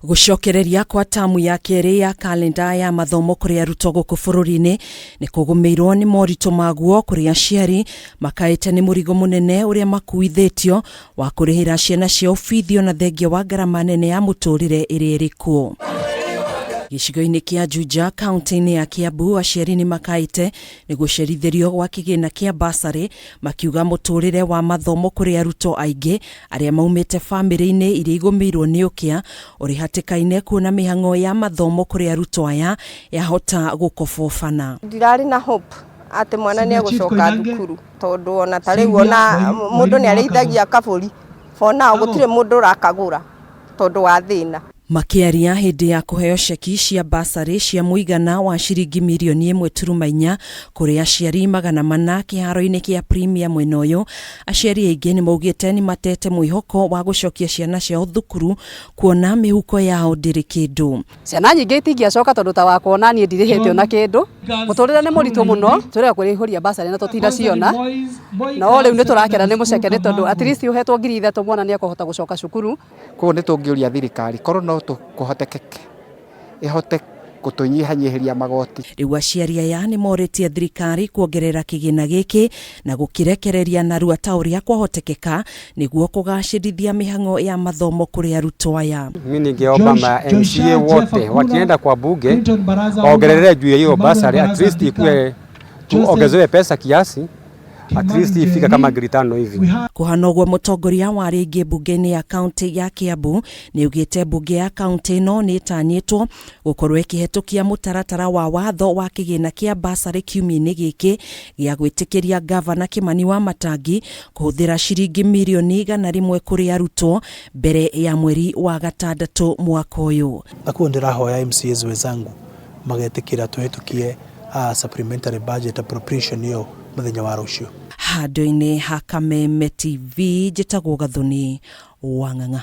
Gũcokereria kwa tamu ya kerĩ ya kalenda ya mathomo kũrĩ arutwo gũkũ bũrũri-inĩ nĩ kũgũmĩirwo nĩ moritũ maguo kũrĩ aciari makaĩte nĩ mũrigo mũnene ũrĩa makuithĩtio wa kũrĩhĩra ciana ciao bithi ona thengia wa ngarama nene ya mũtũrĩre ĩrĩa ĩrĩ kuo. Gĩcigo-inĩ kĩa Juja kaunti-inĩ ya Kiambu aciari nĩ makaĩte nĩ gũcerithĩrio gwa kĩgĩna kĩa basarĩ makiuga mũtũrĩre wa mathomo kũrĩ arutwo aingĩ arĩa maumĩte bamĩrĩ-inĩ iria igũmĩirwo nĩ ũkĩa ũrĩ hatĩka-inĩ kuona mĩhang'o ya mathomo kũrĩ arutwo aya yahota gũkobobana. Ndirarĩ na hope atĩ mwana nĩ Senior Chief egũcoka Koinange, thukuru tondũ ona ta rĩu Sylvia ona mũndũ Wairimu nĩ wa arĩithagia Kago. kabũri for now Kago. gũtirĩ mũndũ ũrakagũra tondũ wa thĩna. Makĩaria hĩndĩ ya kũheo ceki cia basarĩ cia mũigana wa ciringi mirioni 1.4 kũrĩ aciari 400 kĩharo-inĩ kĩa Premier mwena ũyũ, aciari aingĩ nĩ maugĩte nĩ matete mwĩhoko wa gũcokia ciana ciao thukuru kuona mĩhuko yao ndĩrĩ kĩndũ. Ciana nyingĩ itingĩacoka tondũ ta wakwa ona niĩ ndirĩhĩte ona kĩndũ. Mũtũrĩre nĩ mũritũ mũno, tũrega kwĩihũria basarĩ na tũtinaciona. No rĩu nĩ tũrakena nĩ mũceke nĩ tondũ at least ũhetwo 3000 mwana nĩ ekũhota gũcoka cukuru. Koguo nĩ tũngĩũria thirikari korwo no kũhotekeke ĩhote gũtũnyihanyihĩria magoti. Rĩu aciari aya nĩ morĩtie thirikari kuongerera kĩgĩna gĩkĩ na gũkĩrekereria narua ta ũrĩa kwahotekeka nĩguo kũgacĩrithia mĩhang'o ya mathomo kũrĩ arutwo aya. Mimi ningeomba ma Joshua MCA wote Jeff Akula, wakienda kwa bunge Clinton Baraza waongerelee Ouma, juu ya hiyo Emmanuel basari, at Baraza least Ndika, ikue Joseph tuongezewe pesa kiasi, at Kimani least ifike kama Njeri. 5,000 hivi. We have Kũhana ũguo mũtongoria wa rĩngĩ mbunge-inĩ ya kaunti ya Kiambu nĩ augĩte mbunge ya kaunti ĩno nĩ ĩtanyĩtwo gũkorwo ĩkĩhetũkia mũtaratara wa watho wa kĩgĩna kĩa basarĩ kiumia-inĩ gĩkĩ gĩa gwĩtĩkĩria ngavana Kĩmani wa Matangi kũhũthĩra ciringi mirioni 100 kũrĩ arutwo mbere ya mweri wa gatandatũ mwaka ũyũ. Na koguo ndĩrahoya MCAs wenzangu magetĩkĩra tũhĩtũkie supplementary budget appropriation ĩyo mũthenya wa rũciũ. Handũ-inĩ ha Kameme TV njĩtagwo Gathoni wa Ng'ang'a.